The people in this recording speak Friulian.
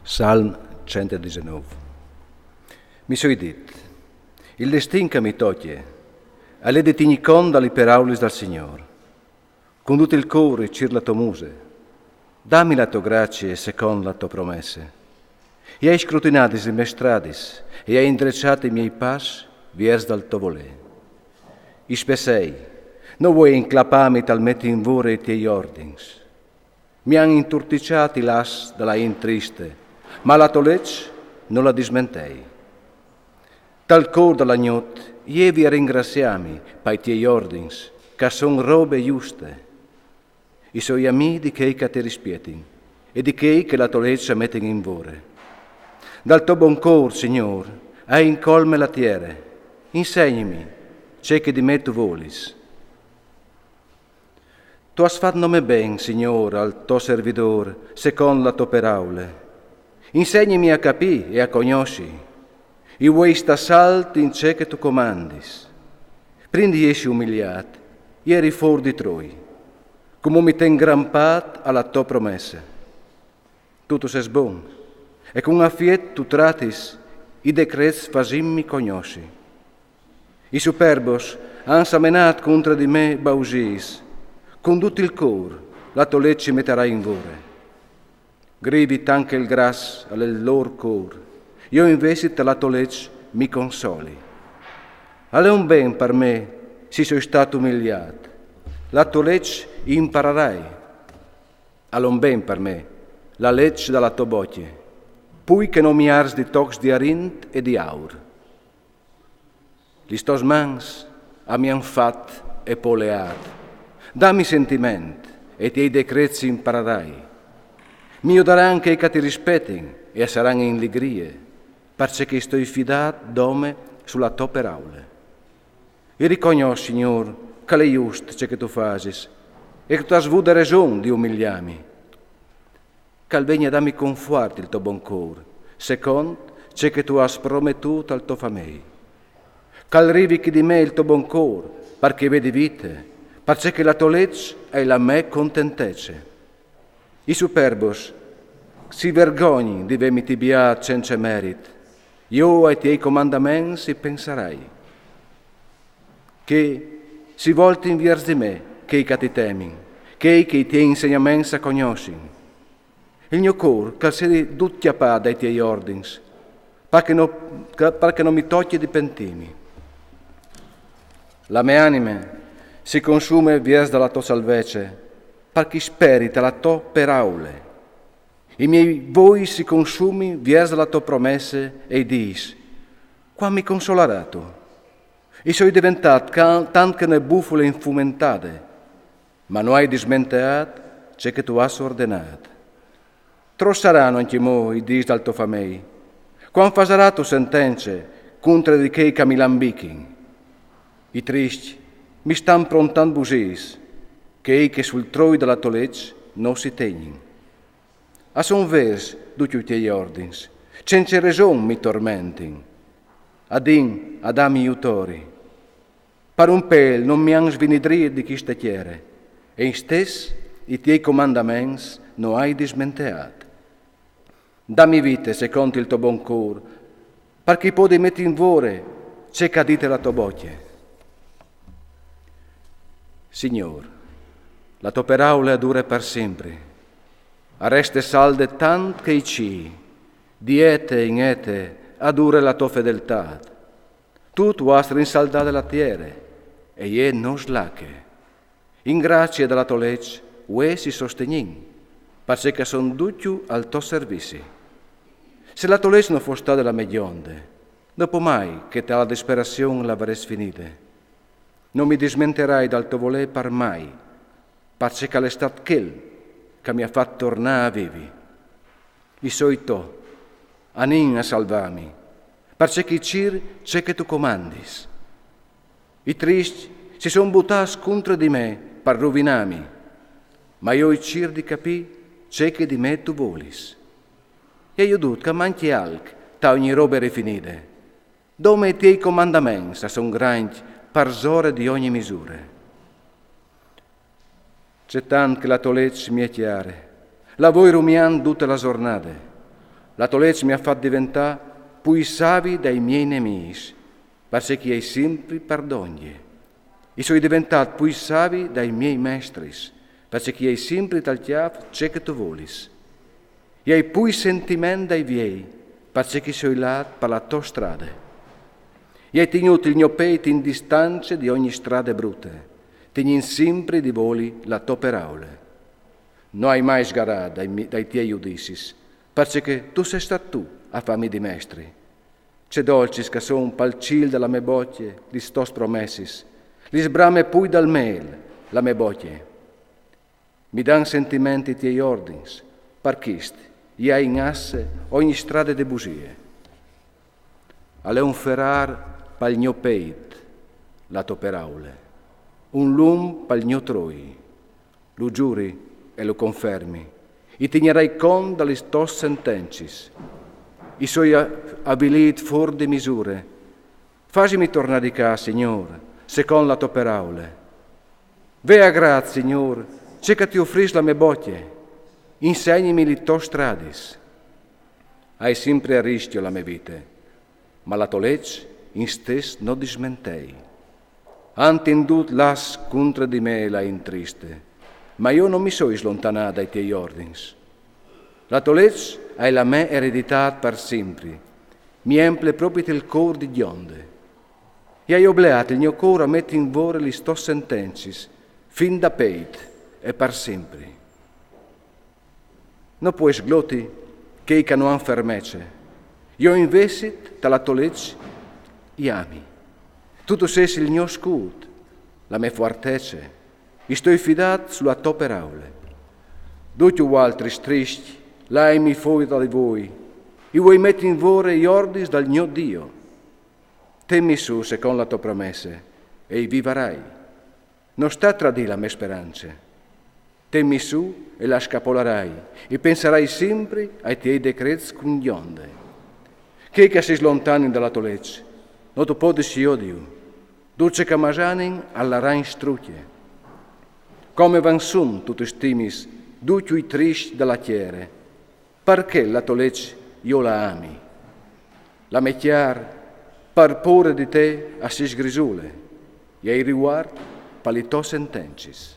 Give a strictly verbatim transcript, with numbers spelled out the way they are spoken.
Salm centodisinòu. Mi soi dit: il destin che mi tòcje al è di tignî cont da li peraulis dal Signôr. Cun dut il cûr i cîr la tô muse. Dami la tô gracie secont la tô promesse. I ai scrutinadis lis mês stradis e i ai indreçât i miei pas viers dal to volê. I spessei: no vuei inclapâmi tal meti in vore i tiei ordins. Mi àn inturtiçât i lâs da la int triste, ma la tô leç no la dismentei. Tal cûr da la gnot i evi a ringraciâmi pai tiei ordins, che a son robe juste. I soi amì di chei che ti rispietin e di chei che la tô leç a metin in vore. Dal to bon cûr, Signôr, a incolme la tiere. Insegnimi ce che di me tu volis. Tu âs fat nome ben, Signôr, al to servidôr, secont la tô peraule. Insegnimi a capî e a cognossi. I vuei stâ salt in ce che tu comandis. Prin di jessi umiliât, i eri fûr di troi, cumò mi ten grampât a la tô promesse. Tu tu sês bon, e cun afiet tu tratis i decrets fasintmi cognossi. I superbos a àn samenât cuntre di me bausiis, cun dut il cûr la tô leç i metarai in vore. Grivi tant che il gras al è il lôr cûr, jo invezit ta la tô leç mi consoli. Al è un ben par me si soi stât umiliât, la tô leç i impararai. Al è un ben par me la leç da la tô bocje, plui che no miârs di tocs di arint e di aur. Lis tôs mans a mi àn fat e poleât. Dami sentiment e i tiei decrets i impararai. Mi jodaran chei che ti rispetin e a saran in ligrie, parcè che i stoi fidât dome su la tô peraule. I ricognòs, Signôr, che al è just ce che tu fasis e che tu âs vude reson di umiliâmi. Che al vegni a dâmi confuart il to bon cûr, secont ce che tu âs prometût al to famei. Che al rivi chi di me il to bon cûr, par che i vedi vite, parcè che la tô leç e je la mê contentece. I superbos si vergognin di vêmi tibiât cence merit. Jo ai tiei comandaments i pensarai. Che si voltin viers di me chei che ti temin, chei che i tiei insegnaments a cognossin. Il gno cûr che al sedi dut cjapât dai tiei ordins, par che no, che, par che no mi tocje di pentîmi. La mê anime si consume viers da la tô salvece, par che i speri ta la tô peraule. I miei voi si consumin viers da la tô promesse e i dîs: cuant mi consolarâstu? I soi deventât ca-, tant che une bufule infumentade, ma no ai dismenteât ce che tu âs ordenât. Trop saran ancjemò i dîs dal to famei? Cuant fasarâstu sentence cuntre di chei che mi lambichin? I triscj mi stan prontant busiis, chei che sul troi da la tô leç no si tegnin. A son vêrs ducj i tiei ordins, cence reson mi tormentin. Adin a dâmi jutori. Par un pêl no mi àn svinidrît di cheste tiere, e istès i tiei comandaments no ai dismenteât. Dami vite secont il to bon cûr, par che i podi meti in vore ce che e à dite la tô bocje. Signôr, la tô peraule e dure par simpri, e reste salde tant che i cîi, di ete in ete e dure la tô fedeltât. Tu tu âs rinsaldade la tiere, e jê no slache. In gracie da la tô leç vuê si sostignìn, parcè che a son ducj al to servizi. Se la tô leç no fos stade la mê gjonde, dopo mai che ta la disperazion la varès finide. No mi dismenterai dal to volê par mai, parcè che al è stât chel che mi à fat tornâ a vivi. I soi to, anìn a salvâmi, parcè che i cîr ce che tu comandis. I triscj si son butâts cuntre di me par ruvinâmi, ma jo i cîr di capî ce che di me tu volis. E ai jodût che a mancje alc ta ogni robe rifinide. Dome i tiei comandaments a son grancj parsore di ogni misure. Ce tant che la tô leç mi è cjare, la voi rumiant dute la zornade. La to leç mi à fat diventâ plui savi dai miei nemîs, parcè che i ai simpri par dongje. I soi diventât plui savi dai miei mestris, parcè che i ai simpri tal cjâf ce che tu volis. I ai plui sentiment dai viei, parcè che i soi lât par la tô strade. I ai tignût il gno pêt in distance di ogni strade brute, tignint simpri di voli la tô peraule. No ai mai sgarât dai, mi- dai tiei judicis, parcè che tu sês stât tu a fâmi di mestri. Ce dolcis che a son pal cîl de la mê bocje lis tôs promessis, lis brame plui dal mêl la mê bocje. Mi dan sentiment i tiei ordins, par chest i ai in asse ogni strade de busie. Al è un ferâr pal gno pêt la tô peraule, un lum pal gno troi. Lu zuri e lu confermi. I tignarai cont da lis tôs sentencis. I soi a- avilît fûr di misure. Fasimi tornâ di ca, Signôr, secont la tô peraule. Ve a grât, Signôr, ce che ti ofrìs la mê bocje. Insegnimi lis tôs stradis. Ai simpri a riscjo la mê vite, ma la tô leç in stes no dismentei. Ant indut lâs cuntre di me la int triste, ma jo no mi soi slontanât dai tiei ordins. La tô leç a è la mê ereditât par simpri, mi emple propit il cûr di gjonde. I ai obleât il gno cûr a meti in vore lis tôs sentencis, fin da pêt e par simpri. No pues gloti chei che no àn fermece. Jo invezit ta la tô leç i ami. Tu tu sês il gno scût, la mê fuartece. I stoi fidât su la tô peraule. Ducj i altris triscj, laimi fûr da di voi. I vuei meti in vore i ordins dal gno Diu. Tenmi sù secont la tô promese, e i vivarai. No sta tradî la mê sperance. Tenmi sù e la scapolarai, e pensarai simpri ai tiei decrets cun gjonde. Chei che si slontanin da la tô leç, no tu podis jodiu, dut ce che a masanin al laran strucje. Come van sum tu tu stimis ducj i triscj da la tiere, parcè la tô leç jo la ami. La mê cjar, par pôre di te, a si sgrisule, e i ai rivuart pa li tô sentencis.